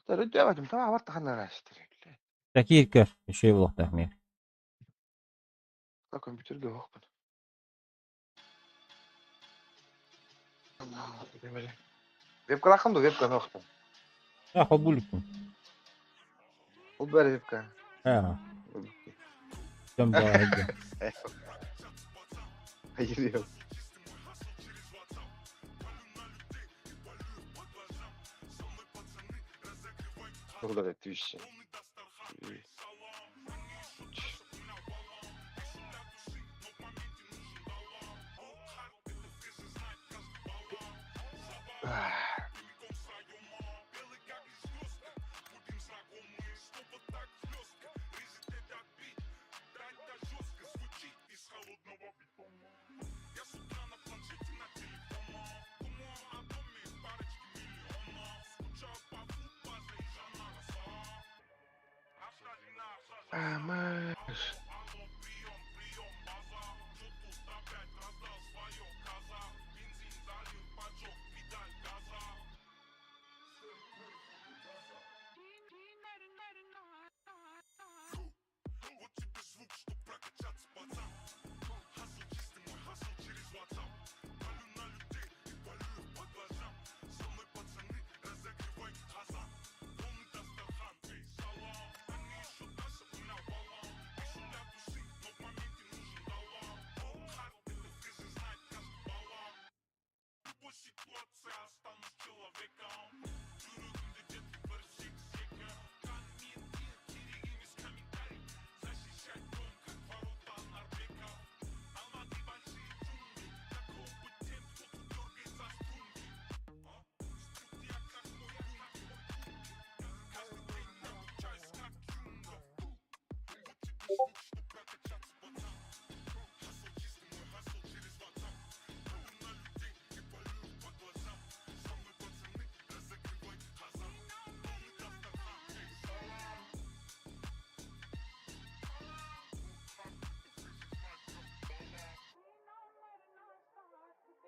Өйдөөбөтүм, табаҕабар таханнарааччытар. Такир көр, үчүгэй буолуохтаах миэр. Компьютерга оһохпун. Вебкалааххын дуо, вебка оһохпун. А, холбуулукпун. Ол бары вебка. А, дьон баҕа Hayır. Burada da Амаш.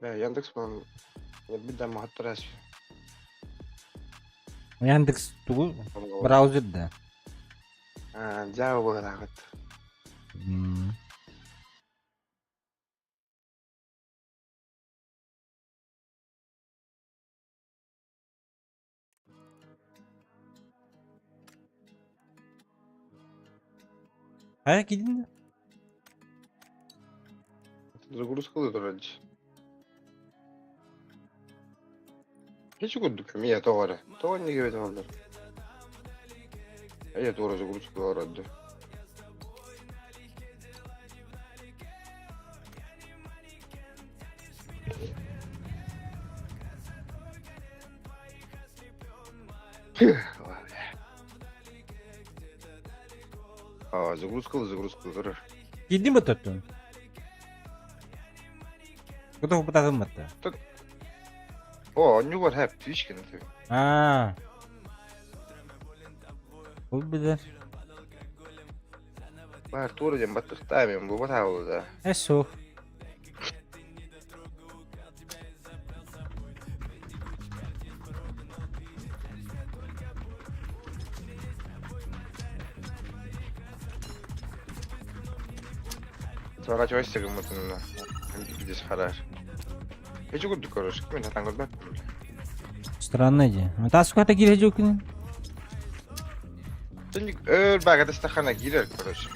Бля, Яндекс ман бидам махаттарас. Яндекс тугу браузер да. А, Java буолаҕыт. Хайа киирдин да? Загрузкалыы турар дии. Һич курдук эмиэ тоҕо эрэ. Тоҕо инник эбит оллар. Эйэ туора загрузкалыы олордо. А, загрузкалыы загрузкалыы турар. Киирдин ба тоттун? Кутух бутагын батта. О, онньугар хэп Twitch гына түү. Аа. Ол билэр. Баар туора диэн баттыхтаа мен бу батаабыл да. Эсо. Сворачивайся гыммытынна. Здесь харар. Эчи курдук көрөр. Мен хатан көрбөппүн. Странно дии. Тас ката киирэ дьуккун. Сен өр багатыстахана киирэр, короче.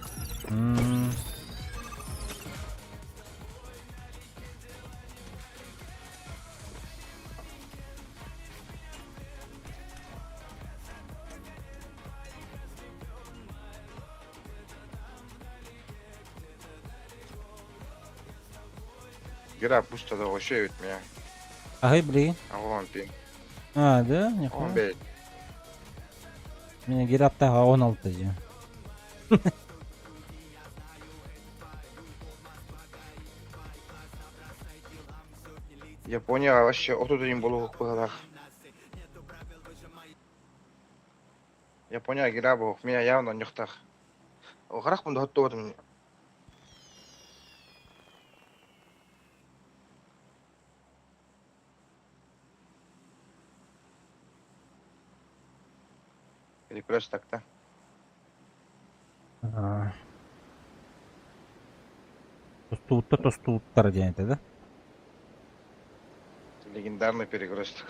Гера пусто да вообще ведь меня. Аһый билигин. Агон пин. А, да? Он Нихуя. бей. Меня гираптаха 16 дии. Япония вообще отут болух быһалаах. Япония гера буох. Меня явно ньухтах. Харах мунда хоттуотум. Перекрестокта. Тостууттар тостууттар диэн этэ да? Легендарный перекресток.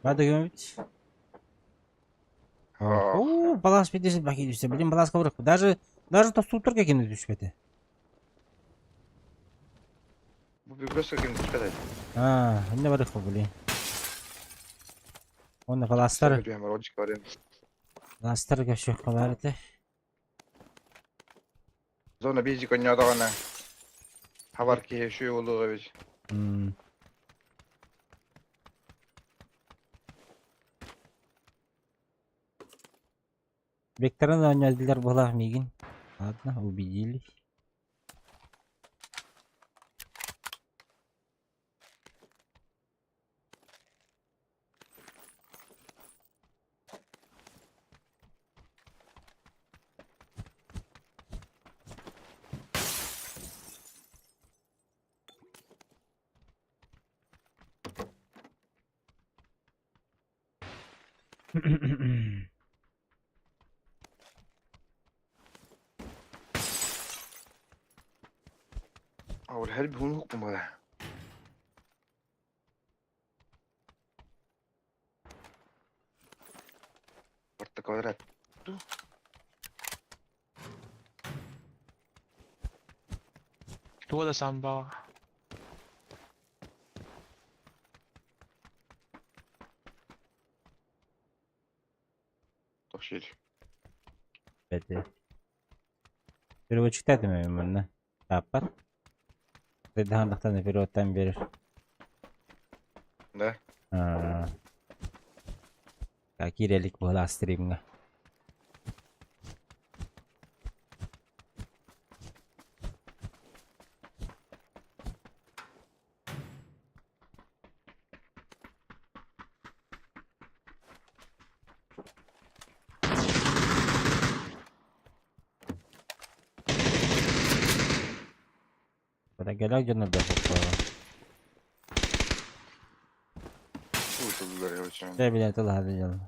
Бадыгымыч. О, балас битесин баки түстэ. Блин, баласка бырах. Даже даже тостууттар кекини түспэтэ. Бу перекресток ким түспэт А, инне барых блин. Онно баластар. Баластар көшөккө бар этэ. Зона бизи конньоодоҕуна хабар киһи үчүгэй буолуох эбит. Векторын оонньоодулар буолаах миигин. Ладно, убедили. Ол һэлбиһун укпумара. Орто квадрат. 多了三包。 Тохшир. Бэти. Переводчиктаатым эми манна. Тааппат. Даһаандахтан переводтаан биэрэр. Да? Аа. Киирэ илик быһыылаах стримҥа. Кэлэр дьоннор да Дьэ билэн тылаһады дьон.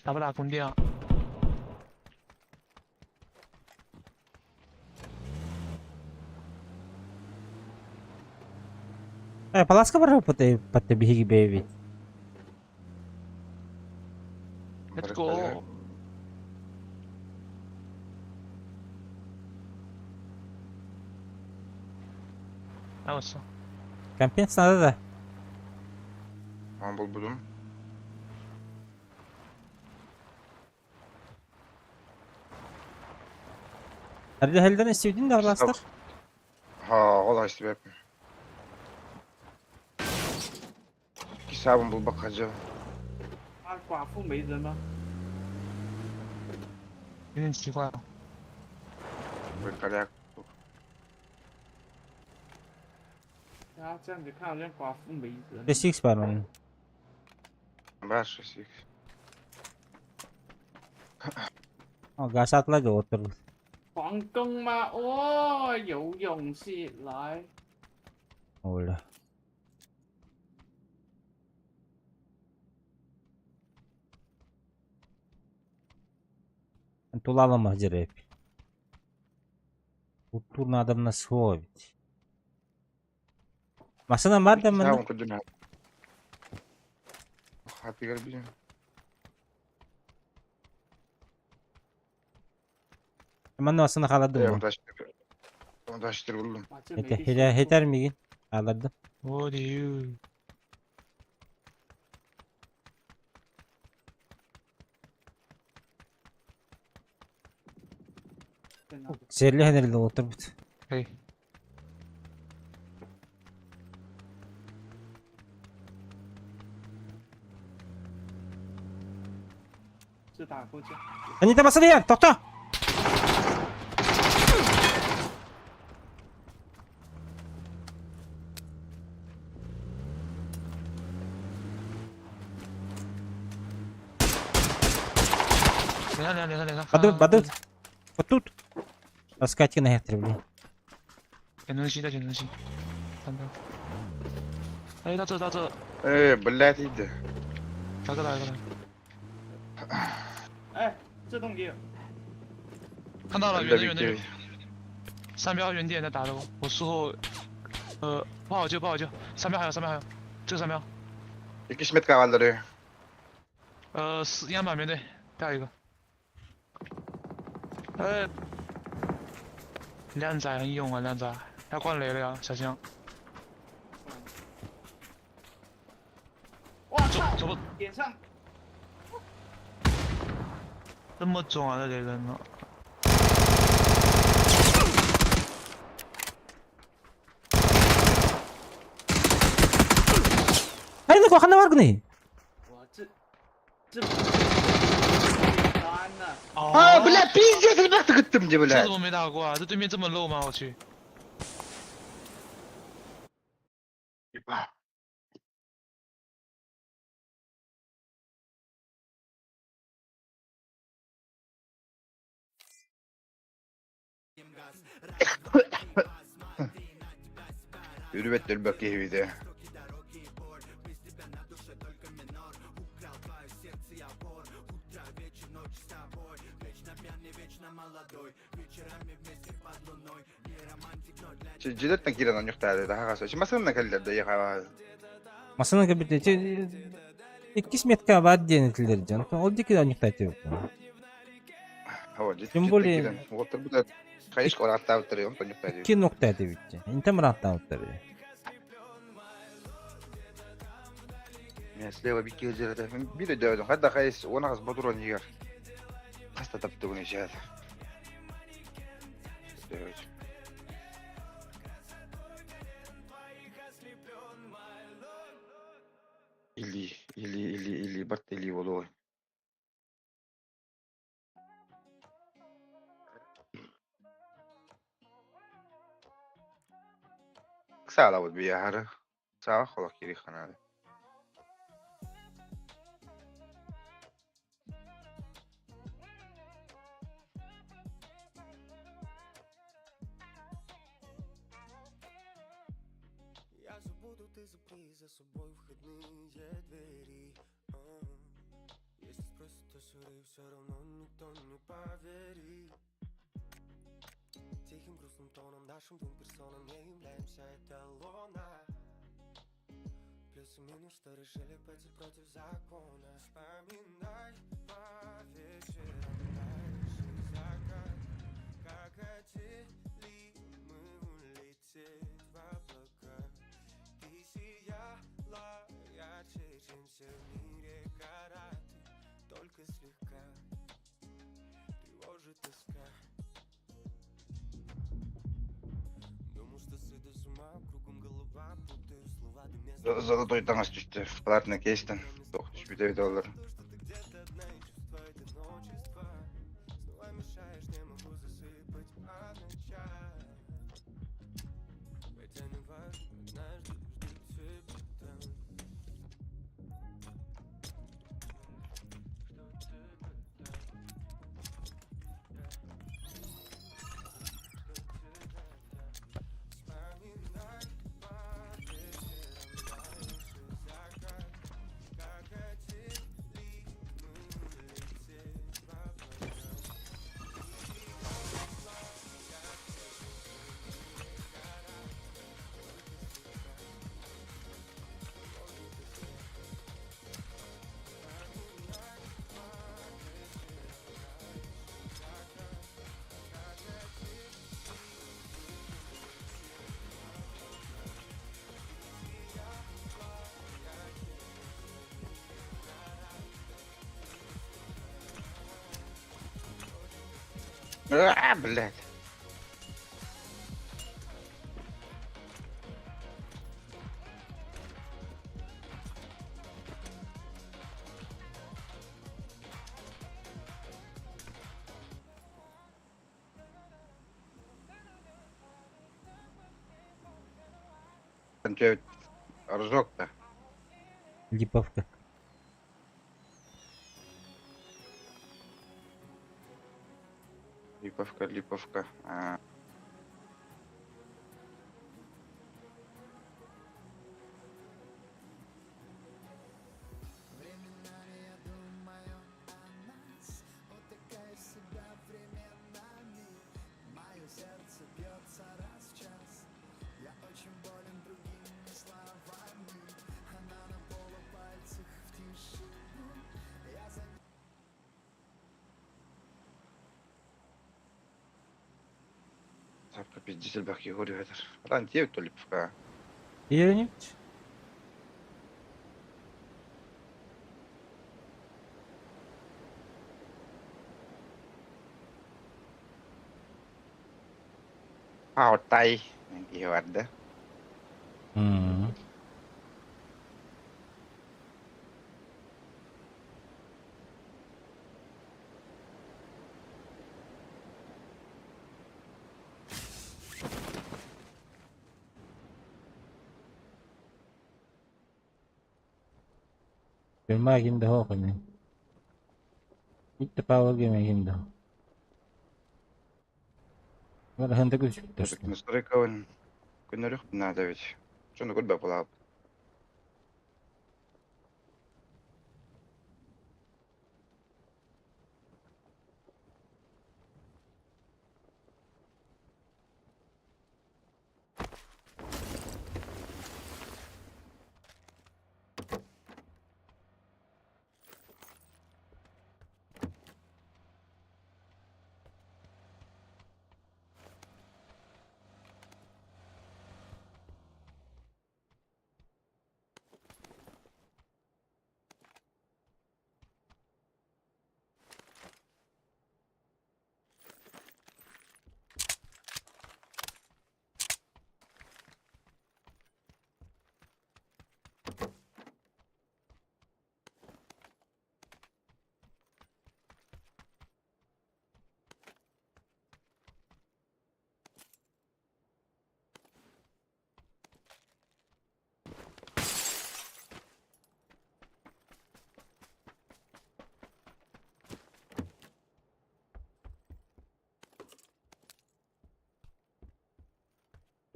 打不打工地啊？ Э, паласка барар патте биһиги бэйэбит. Let's go. Алысса. Компенс надо да? Ан булбудум. Эрдэ хэлдэн истибитин да аластар. Ха, ол истибэппин. Кисабын булбакка дьыл. 啊，寡妇没人吗？有点奇怪哦。 Быркаляк. 啊，这样子看好像寡妇没人。 6x бар onun. Бар 6x. Гасатла отыр. 皇宫吗？哦，有勇气来。 Оля. Тулалама дереп. Культурно надо словить. Масына бар да мында? Хатыгар бизин. Манна масына халадым. Ондаштыр булдум. Хетер мигин? Аларды. What do you? Серле хенерде отырбут. 可以。 是打过去。 Анита басын ия, тохто! 等一下，等一下，等一下， Бадут, бадут. Вот тут. Раскатина я блин. 捡东西，再捡东西。看到。哎，到这，到这。 Э, блядь, иди. 大哥来，过来。哎，这栋也有。看到了，远的远的。三标原点在打的我，我术后，不好救，不好救。三标还有，三标还有，这个三标。 Икки метка валдыры. 四样板面对，掉一个。靓仔很勇啊，靓仔，要灌雷了呀，小心。哇操！走不？点上。这么重啊，这雷人呢？ 哎，那个还能玩个呢？我这这单呢？ А, бля, пиздец, ребята, ты мне, бля. 这怎么没打过啊？这对面这么漏吗？我去。 Үрбет өлбөк киһибите. Дьилеттен киирэн онньуктаады таһаҕас. Чи масынна кэллэр да яхаа. Масына кэбитэ иккис метка бар диэн этилэр дьон. Ол диэки онньуктааты. Хоо, Тем более- Уоттар бу хайыс кораттаабыттар он онньуктаады. Икки нуктааты битте. Интем ырааттаабыттар. Мен слева бикки жерде. Бире дөдүм. Хадда хайыс она хас батуран егер. Хаста тапты буны жаад. Дөд. Или, или, или, или, барт или болой. Саала вот бияхара. Саала холок кири ханады. Я забуду, ты запри за собой входные двери. Если спросят, то сори, все равно никто не поверит. Тихим грустным тоном нашим двум персонам не являемся эталона. Плюс и минус, что решили пойти против закона. Вспоминай по вечерам наши закат, как хотели мы улететь в облака. Ты сияла ярче, чем все в мире караты, только слегка тревожит тоска. Думал, что сойду с ума, кругом голова, путаю слова, да место. Золотой таҥас түстэ. Платный кейстен. Тох түспүтэ доллар. То, что ты где-то одна и чувство одиночества. Снова мешаешь, не могу засыпать по ночам. Хотя не важно, однажды жду тебя там. Жду тебя там. Жду тебя там. Вспоминай по вечерам наши закат, как хотели мы улететь в облака. А, блядь. Рожок-то. Липовка. Липовка, Липовка. А, Сапка пиздец элбэх киһи уруһуйдар. Ран тиэбит Липовка. Иэринибит. Аотай киһи барда. Firma ким да суох ини. Итте Павел ким да. Бараханда күлсүктөр. Настройкабын көннөрүөх наада эбит. Дьону көрбөт буолаабыт.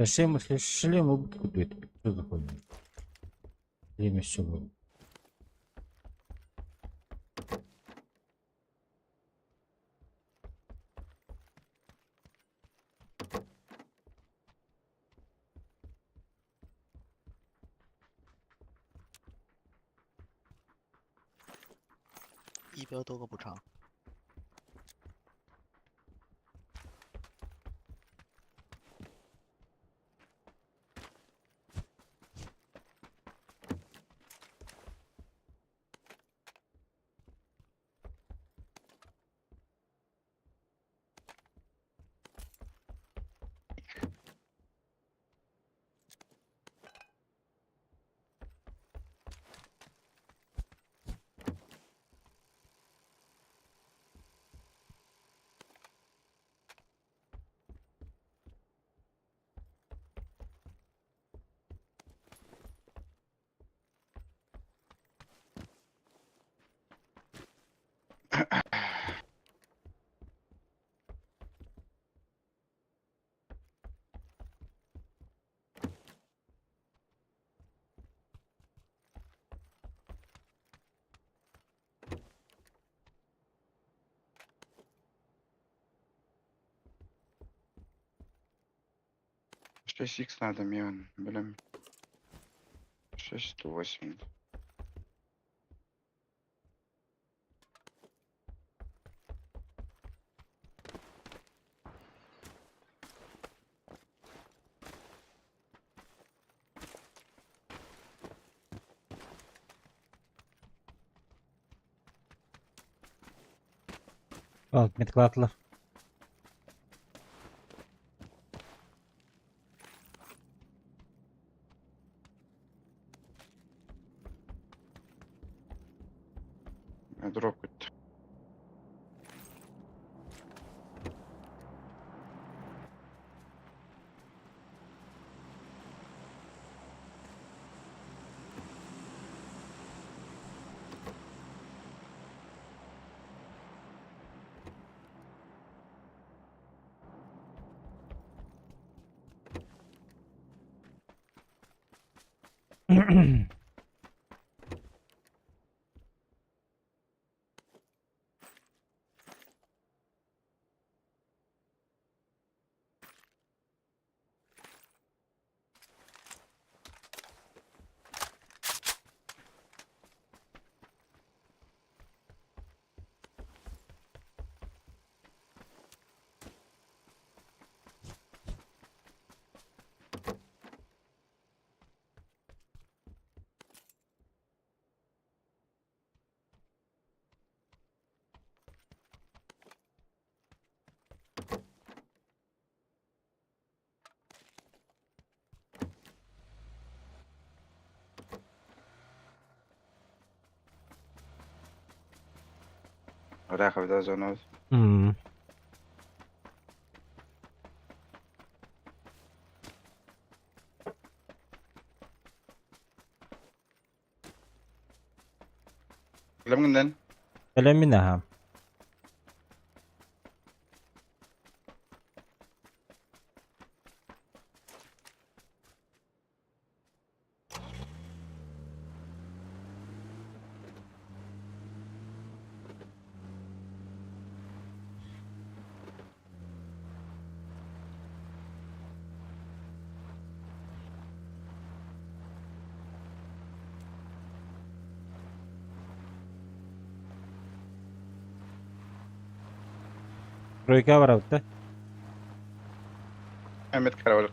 Шлем, шлем убыт Что за хуйня? Время все было. 一标多个补偿。 6х надо, Мион, блин. 680. Al, metklaatlar. Дроп көттө. Ыраах эбит зонабыт. Бэлэмҥин Бэлэммин аһаам. Тройка барабыт да? Эмит карабылык.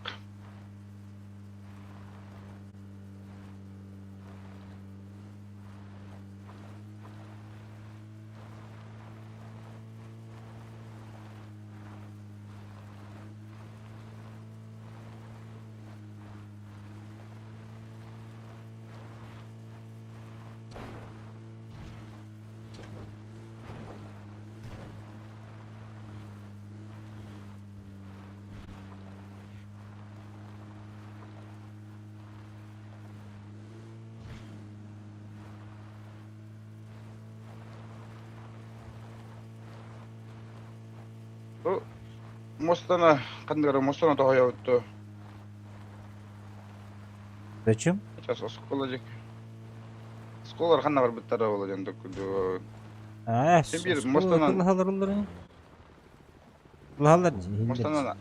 Бу муостаны ханнык эрэ муостаны тоһуйабыт дуо? Зачем? Сейчас оскуола диэки. Оскуолалар ханна барбыттара буолла диэн курдук. Аа, Син биир муостанан Лаһалар Лаһалар иһиллэр. муостанан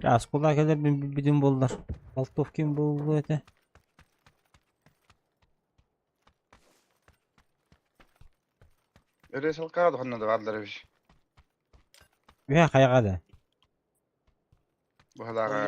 Оскуола кэлэрбин билбитим буоллар, Болтов ким буолуо этэ? Өрө салкаҕа ханна да бааллар эбит. Үһэ хайаҕа да? Быһалааҕа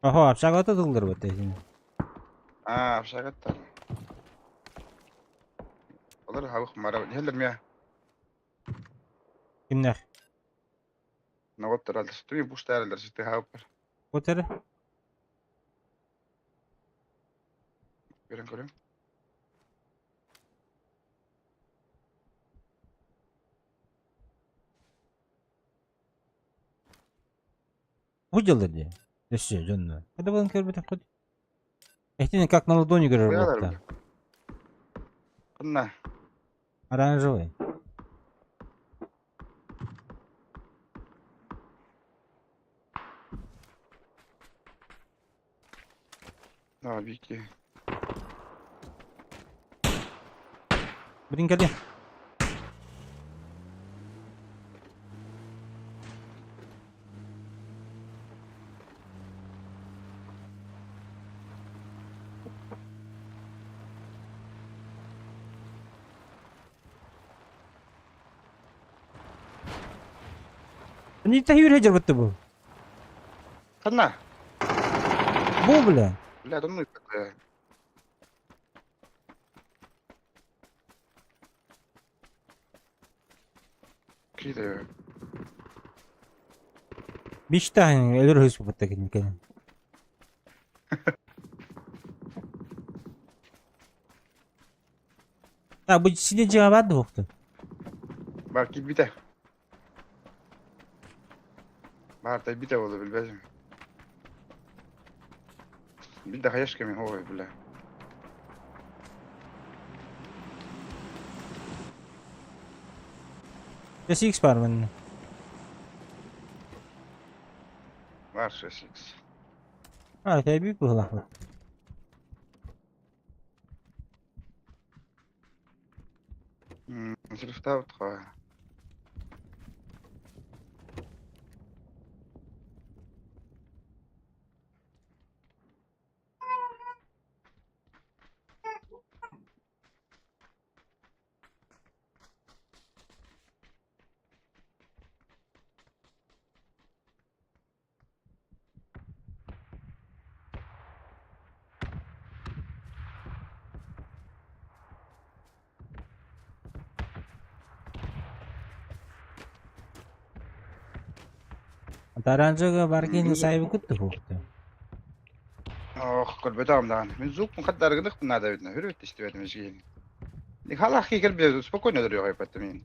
Оһо, общагата тылларбыт этин. Аа, общагаттар. Олар хабых мара. Нелер мя. Кимнер? Ноғоттор алдар. Түми буштар алдар. Сите хабыппар. Көтөрө. Көрөн көрөм. Бу дьыллар дии. Өссө дьонно. Когда буолан көрбөтөххүт? Эһитини как на ладони көрөр Буялар буолта. Кынна. Оранжевый. Да, Вики. Блин, кэлиэ. Ниtta hur hejar bu? Ханна? Бу бля. Бля, да ну такое. Кидаю. Биштахин өлөр хөс бутта киникен. А бу сине жига бар дуохту. Бар килбитэ. Бар тайбитэ буолла билбэтим. Билда хаяшка мен ой бля. 6 бар манна. Бар 6x. А, тайби быһылаах. Силифтаабыт хоо. Таранжыга баркин сайбы күттү хукту. Ох, көрбөтөм даҕаны. Мин звук хаттар гынык надо видно. Хүрүт истибетим ишкин. Халах кикер бе спокойно дөрү хайпатты мин.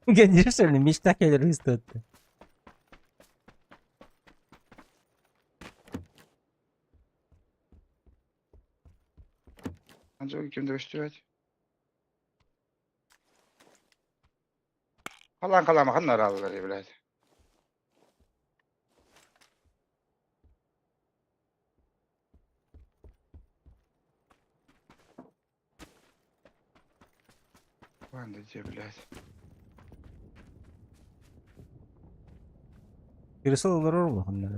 Конечно, мечта келер өстөттү. Анжа кимде өстүбөт. Халан калама ханнар алдар блядь. Ладно, где, блядь. Кирсыл олорор бу ханнар.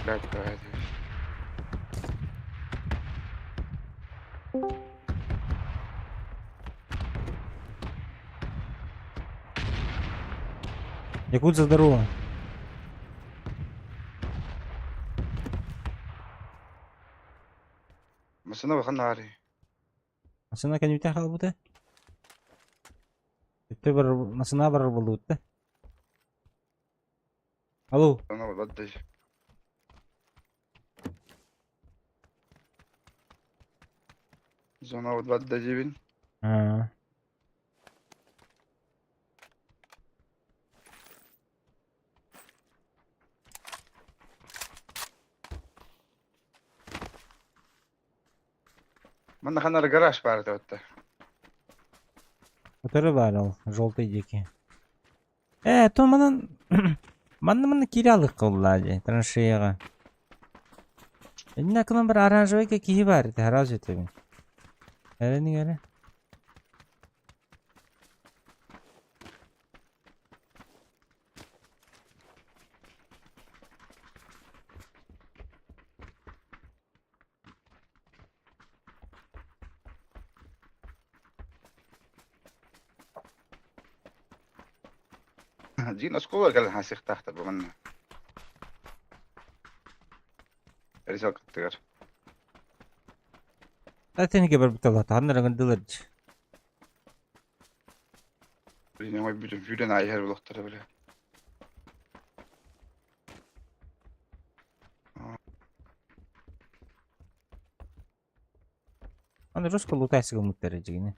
Блядь, блядь. Якутса здорово. Масына ханнари. Масына кәнүтә халбыта. Өттө бар масына бар булды. Алло. Ана бадды. Зона бадды дебин. А. Манна ханнар гараж бар деп. Который бар ол, желтый дикий. То манан манна манна киралык кылла траншеяга. Инна кылан бар оранжевый кихи бар, это разве ты? Эре не эре. Дин оскола кэлэн хасыхтаахтар бу манна. Эрисал кыттыгар. Татенге бар битала, ханнар гындылар. Блин, ой бүтүн хүрен айхер булуктары биле. Аны жестко лутайсы гымыттар жигине.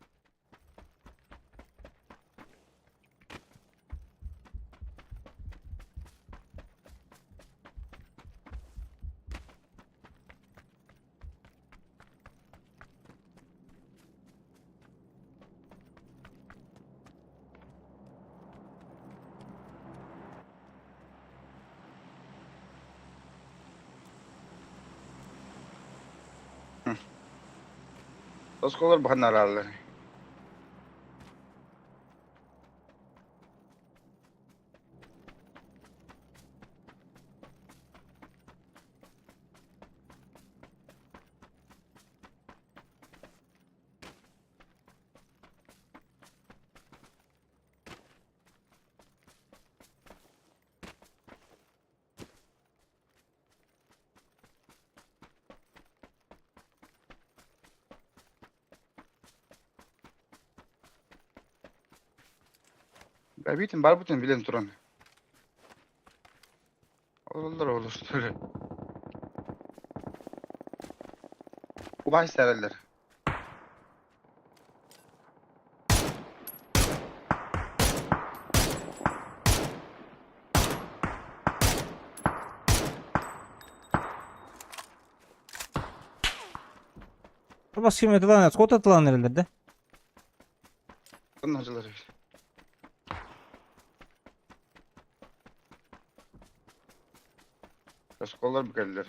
Оскуолалар баһан Эбиитин барбытын билэн туран. Олороллор олустар. Убай сэрэллэр. Бас ким этилан, сколько этилан эрэллэр да? Онно дьылар эбит. Осколлар бүкэллэр.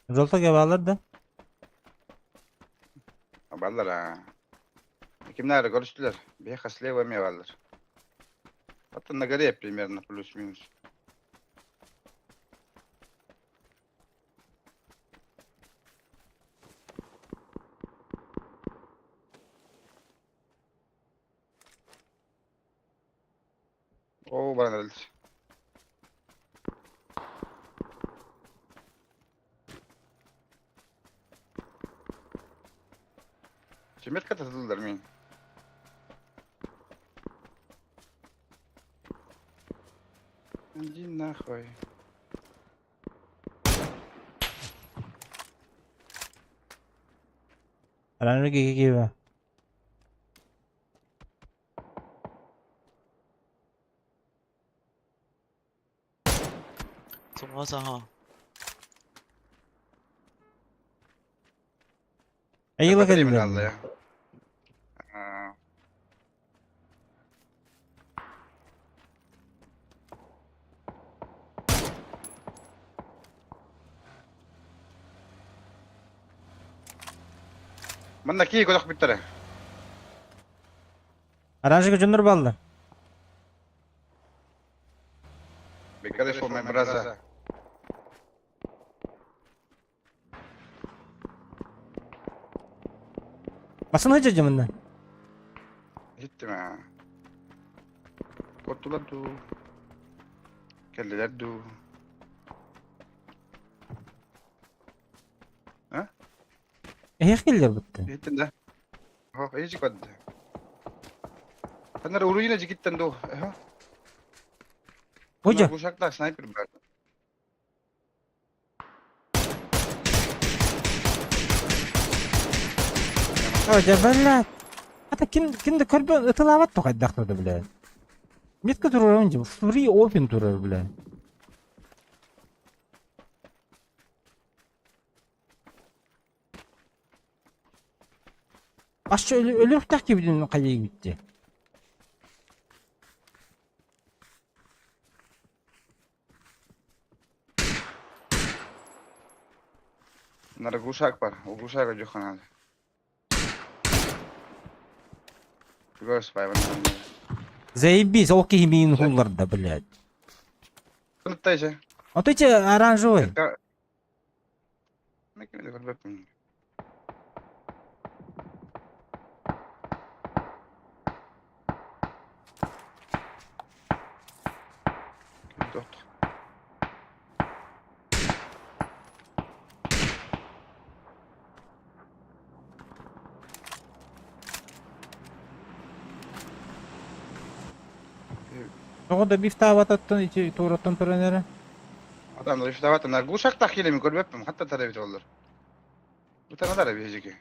Жолта баалар да? Бааллар аа. Кимнээри көрүстүлэр. Биһиэхэ слева эмиэ бааллар. Оттон на горе примерно плюс-минус. Оо, баран эрэллэр. Чеметка татыллар мин. Иди нахуй. Аранжы киһи 中了三号。 Айыла Батарейка кэллилэр. хаалла. Аа. Манна кии көтөх бүттэрэ. Оранжевый дьоннор бааллар. Be careful, my brother. Басына сылдьар манна. Иһиттим аа. Куоттулар дуу, кэллилэр дуу. А? Эһиэх кэллэр бытты. Иһиттим да. Оһо, эйи барды. Ханнара уруйна жигиттен дуу. Эһэ. Ожа. Бушактаах снайпер бар. Ожа, блядь. Ата ким ким да көрбө ытылаабат то хайдах да блядь. Метка турар онжи, фри опен турар, блядь. Башча өлүөхтээх киһибитин хайыы бүттэ. Надо глушак бар. У глушака дьухха надо. Господи, Заебись, ол киһи миин хулларда, блядь. Кынаттайся. Вот эти оранжевые. Тоҕо да бифтаабататтан ити туораттан туран эрэ. Адам бифтаабатан глушактаах киилэми көрбөппүн хатта тарабит оллор. Бутанадара биһиги.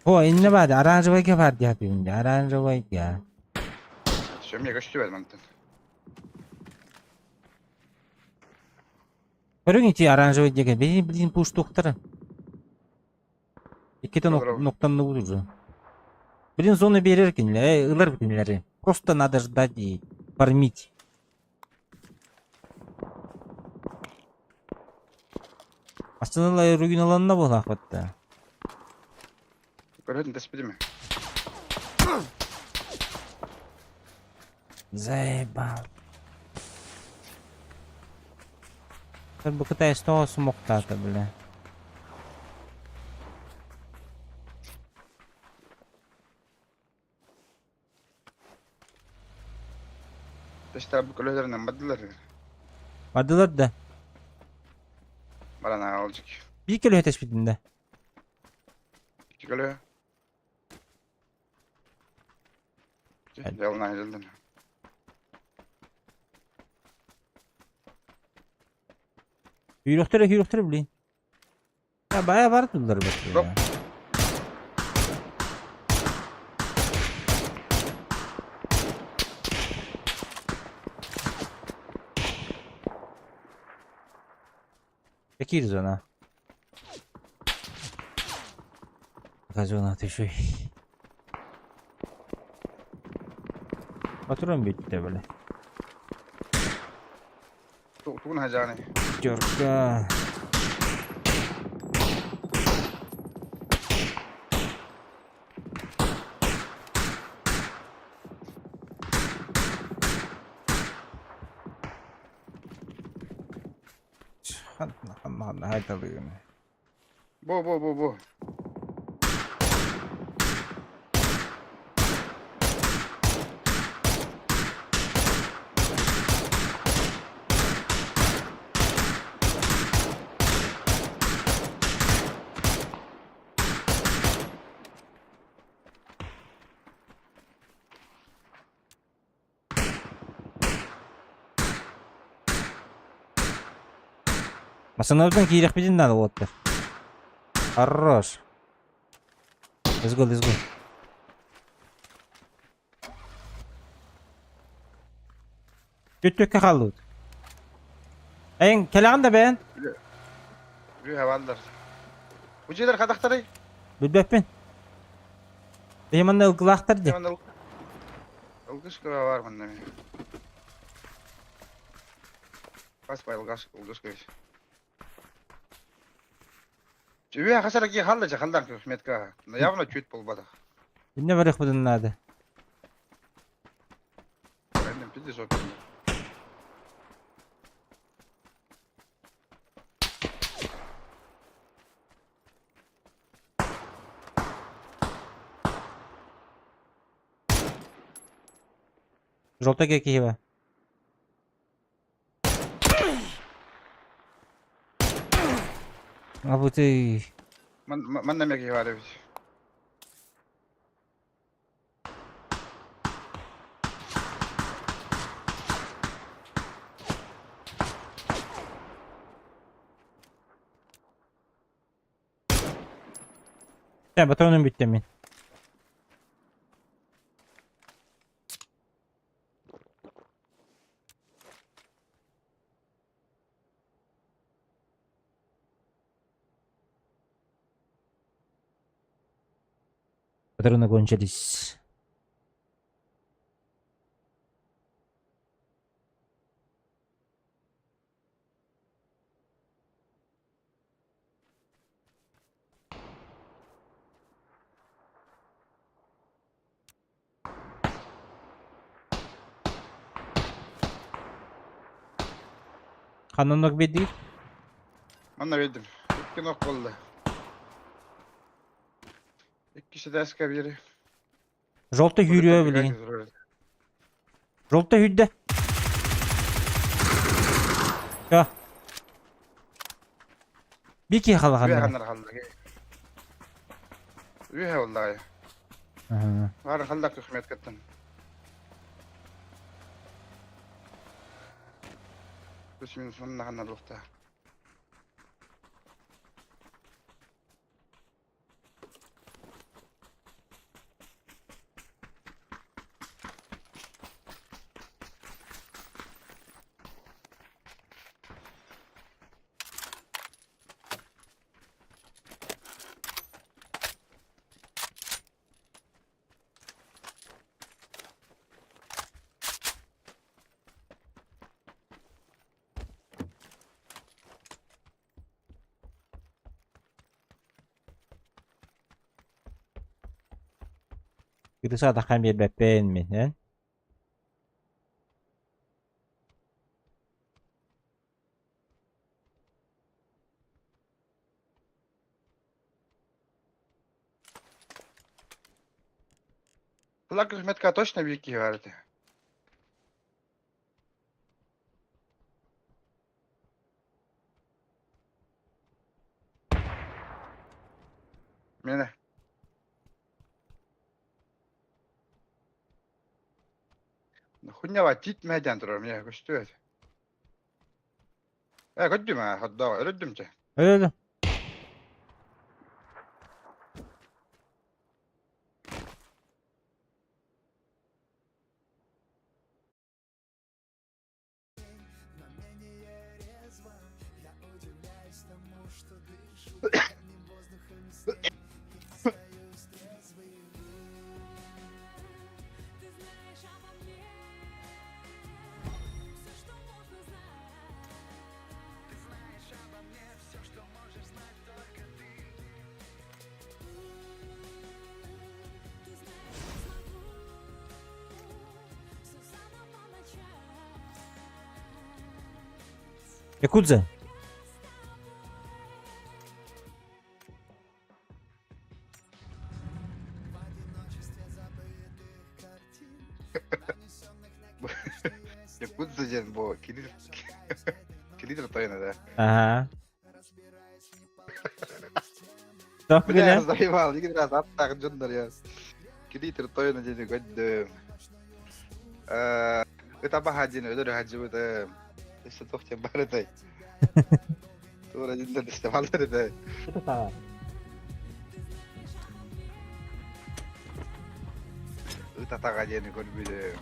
О, инне баар, оранжевайга баар диэхпин оранжевайга. Сөмне көстүбэт мантан. Көрүҥ ити оранжевай диэки, блин, блин, пуштуктара. Иккитэ нуктанныбыт уже. Блин, зону берер кинилэр, ылар кинилэри. Просто надо ждать и... Фармить. Астыналар руиналанна буолаахпыт да. Көрөтүн тэспитим. Заебал. Бу Кытай тоҕо смоктаата, бля. Тэстээбит көлөһөлөрүнэн бардылар. Бардылар да. Баран аалдьык. Биир көлөһө тэспитин да. Икки көлөһө. Дьалына дьалдан. Күүрөхтөрө күүрөхтөрө блин. Я бая бар туллар Стоп. Какие зона? Какая зона ты еще? Патрон бүттэ бля. Тугун хажааны. Пятерка. Бу бу бу бу. Массыынабытын киириэхпитин наада уолаттар. Хорош. Let's go, let's go. Түттүккэ хааллыбыт. Эйин кэлэҕин да бэйэн? Үһэ бааллар. Бу дьиэлэр хатахтарый? Билбэппин. Биһи манна ылгылаахтар дии. Ылгыс кыра бар манна. Хас бай ылгас ылгыс кыыс. Үһэ хасара ки халла жа халлан метка. Но явно чуть полбатах. Инне барыахпытын наада. Бенdim пизди соппин. Желтый киһи Абыты. Манна меги бар эбит. Чэ, батонум бүттэ мин. Патроны кончились. Ханна оннук биэрдигит? Манна биэрдим. Икки нох буолла. Икки сэтээскэ биэри. Желтый күүрүө билигин. Желтый күүрдэ. Чё? Бики Үһэ халаханнара. ханнар халла. Үһэ боллаҕай. Бары халлак үхмет кыттан. Плюс минус манна ханна буохта. Кырыса атаххан биэрбэппин мин, эн? Флаг метка точно вики говорит. Мene. Хуйня тит мәдән турар мне көстү. Э, көттүм а, ходдоо, өрөдүм че. Öyle. Якудза. Якудза диэн бу килитр килитр тойона да. Ага. Тоқ Бля, билэ? заебал, игин раз аттаах дьоннор я. Килитр тойона диэни көрдүм. Э, ытабаха диэн өлөр хаджыбытым. Өссө туох диэн бар этэй. Тура дьоннор истэмаллар этэй. Ыт атаҕа диэни көрбүтүм.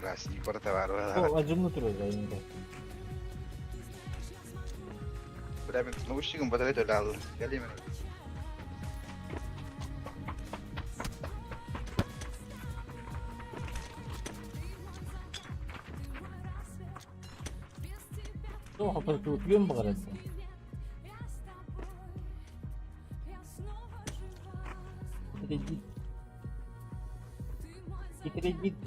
Раз, барыта баар О, ажымны турар инде. Бля, мин наушнигым батарейка өлө Кэлиим Тоҕо хапытыытыйын баҕарасың. Кредит. Кредит.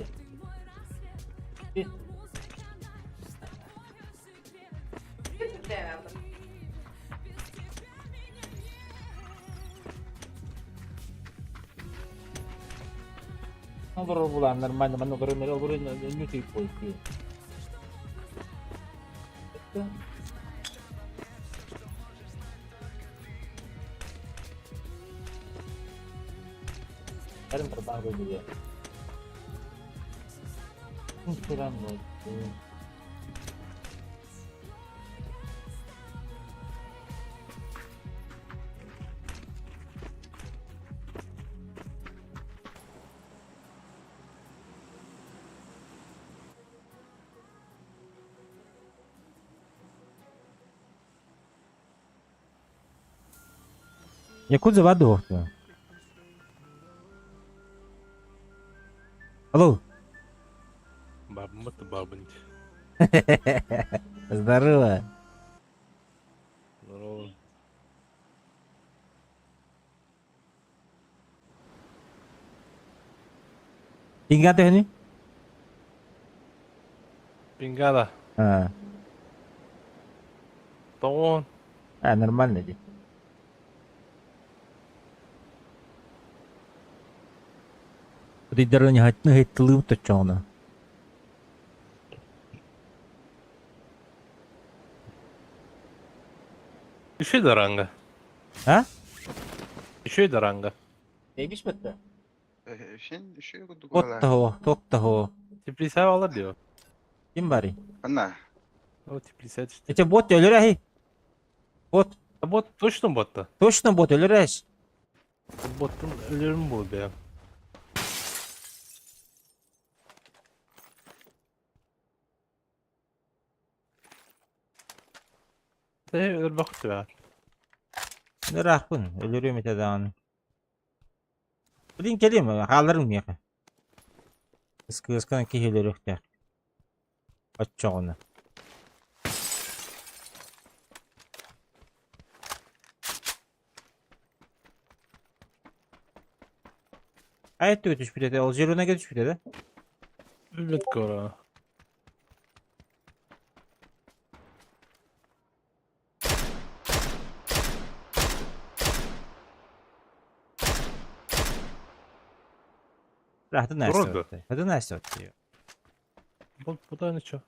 Олорор булаан нормально, манна олорон олорон өнү пойти. Yarım taraftan koydu Selam olsun. Якудза вадуохта. Алло. Бабмыт бабынь. Здорово. Здорово. Пингата төһөнүй? Пингада. А, Тоҕуон. а нормально дии. Ыйдарын хаттылыым точчоҕуна. Еще до ранга. А? Еще до ранга. Эбишмэтэ. Син үчүгэй курдук Оттоһо, тоттоһо. Теплица алар диyor. Ким барый? Анна. О, теплица түстэ. Эче бот өлөрөһүй. Бот. Бот точно ботта. Точно бот өлөрөс. Боттун өлөрүм бу бе. Тэ өлөр бакыт бе. Ыраахпын, өлөрүөм этэ даҕаны. Блин кэлиэм, хаалларым миэхэ. Ыскыасканан киһи өлөрүөхтээх. Оччоҕуна. Айт түспүт этэ, ол зеленайга түспүт этэ. Билбэт кора. Хаты Дорого. Настя. Хаты Настя. Бу бу да ничего.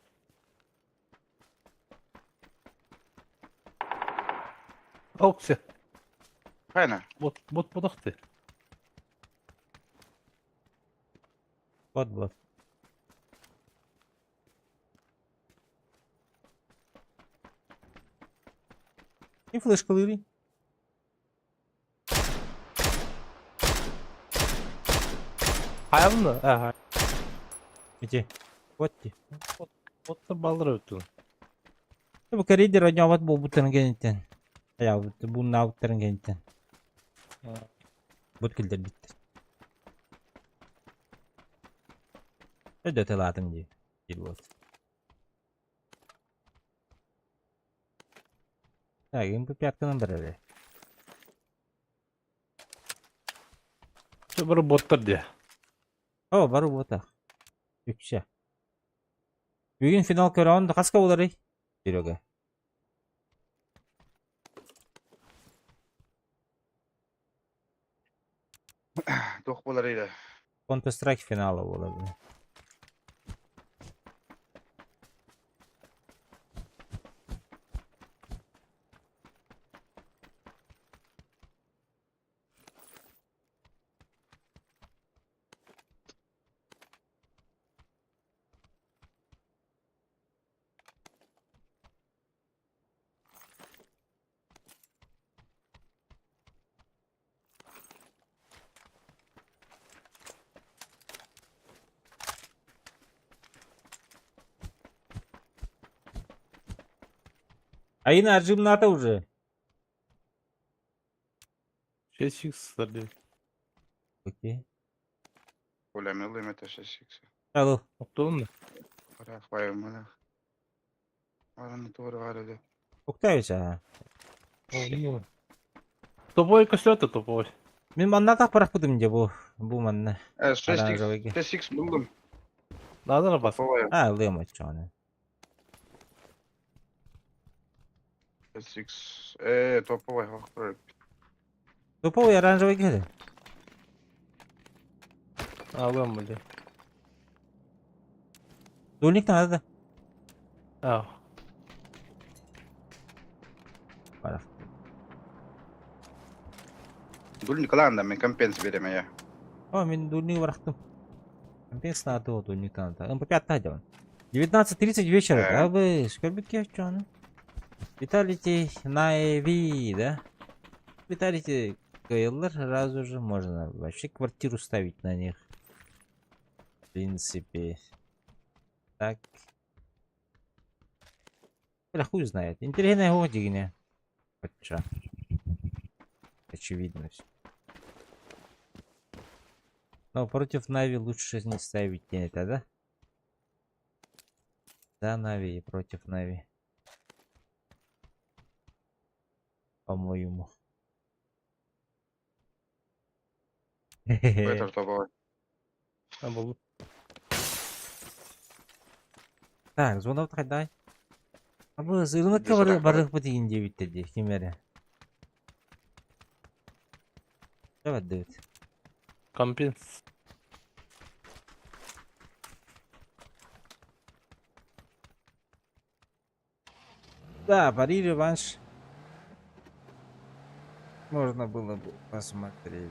Оксе. Хайна. Бот бот бодохты. Вот вот. И флешка лыри. Хайабын да? Аха. Ити. Вот ти. Боттор балдыр өттүн. Бу коридор одньообот буолбуттарын кэнниттэн. Айаабыт бууннаабыттарын кэнниттэн. Бут киллэрбиттэр. Өйдөтөлаатым дии. Диир буолт. Так, им по пятканан барар. Бары боттар дии. О, бары буотах. Үксэ. Бүгүн финал көрөҕүн да хаска буоларый? Серега. Туох буоларый да? Counter Strike финала буолар. Айына аржымната уже. 6x сытар дии. Окей. Оля милый это 6x. Алло. Оттолун да. Барах байым. Араны туора баар Октавич аа. Топовой көстөөтө топовой. Мин манна так барахпытым дьэ бу. Бу манна. 6x Оранжевыйга. 6x буллум. Надо бас. Топовой. А, ылыам оччоҕуна. 6x топовой хохпор. Топовой оранжевый киһи. Алыам били. Дульник надо. А. Барах. Дульник ылаан мен компенс берем я. О, мин дульник барахтым. Компенс надо, дульник надо. МП5 делаем. 19.30 вечера. Э. А вы, сколько чё, Виталити Нави, да? Виталити КЛР сразу же можно вообще квартиру ставить на них. В принципе. Так. Бля, хуй знает. Интересная године. Хотя. Очевидно все. Но против Нави лучше не ставить это, да? Да, Нави и против Нави. По-моему. Это топовой. А бул. Так, звонок дай. А бу ырынакка Здесь бары рак барык бит диэбиттэр дии ким эрэ. Давай Компенс. Да, пари реванш. Можно было бы посмотреть.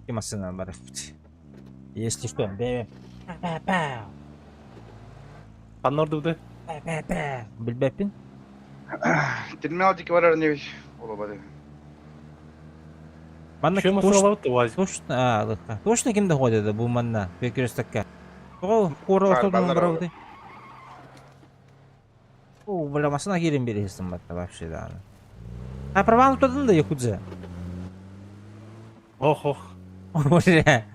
И машина барык. Если что, бе. Па-па-па. Ханна ордубутай? Па-па-па. Билбэппин? Терминал диэки барар не Ола Манна Чем точно масалабыт вазик? точно а, лыха. Точно ким да ходит бу манна перекрестокка. Тоҕо куора Бар, ортотунан баллар барабыты. О, бля, машина киирэн биэриһистим батта вообще да. А праван тутатын да якудза. Ох ох. Уже.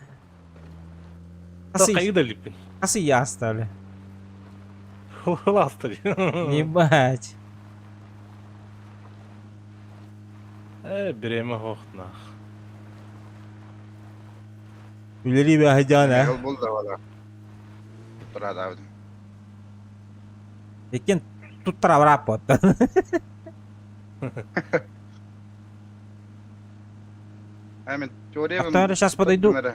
Хайы да иликпин. Хас ый ааста бля. Ол ааста дии. Ебать. Э, бириэмэ хоохтнаах. Үлэлии бэһэдьаан ээ. Ол булда вала. Турадаабытым. Иккин туттара барааппыттан. Мен теория Автор сейчас подойду. Время.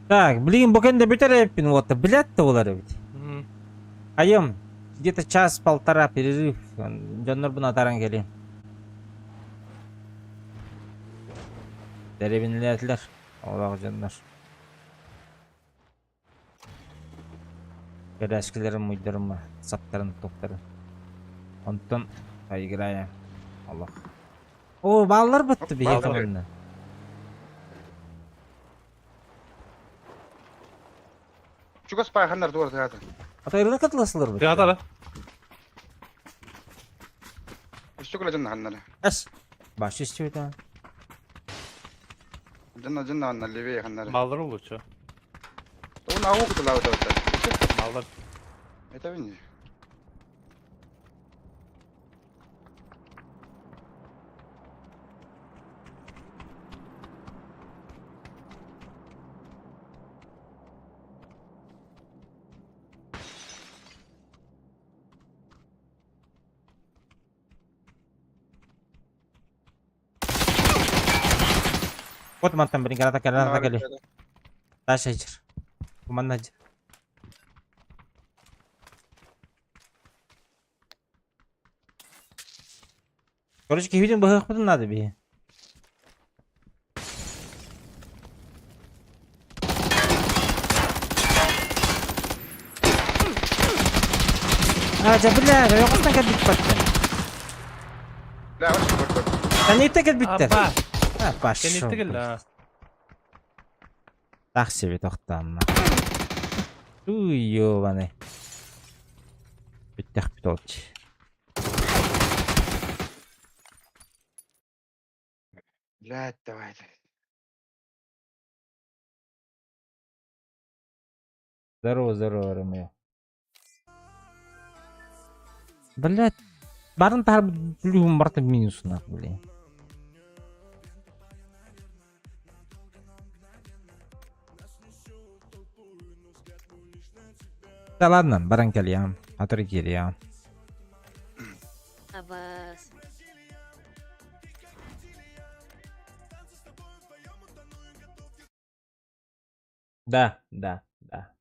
Так, блин, бу кэннэ бүтэр эбиппин уота, блядь буолар эбит. Айым, где-то час-полтора перерыв, дьоннорбун атааран кэлиэм. Дэриэбинэлээтилэр, олох дьоннор. Кэлээскилэрин муйдарым саптарын туохтарын. Онтон поиграем. Олох. О, бааллар бытты биһиэхэ манна. Чугас пааханнар туора тыата. Атайрына катыласылар быт. Тыатара. Үстүкүлэ дьонна ханнара. Эс. Баш истибит а. Дьонна дьонна ханна левее ханнара. Маллар улучу. Уна агу кутулаабыт эбит. Маллар. Это не. Вот мантан бирин граната граната кэлли. Дальше хажыр. Манна хажыр. Короче, киһибитин быһыахпытын наада биһи. А, дьэ, бля, ойоҕостон кэлбиппэттэн. Бля, очень круто. Кэнниттэн кэлбиттэр. Апа. А, пошел. Кэнниттэн кэллэ. Так себе тохтоонно. Уй, ёбаный. Бүттэхпит ол Блядь, давай. Здорово, здорово, Ромео. Блядь, барын таар плюһум барта минус нахуй, блин. Да ладно, баран кэлиэм, атыр киириэм. Абас. Да, да, да.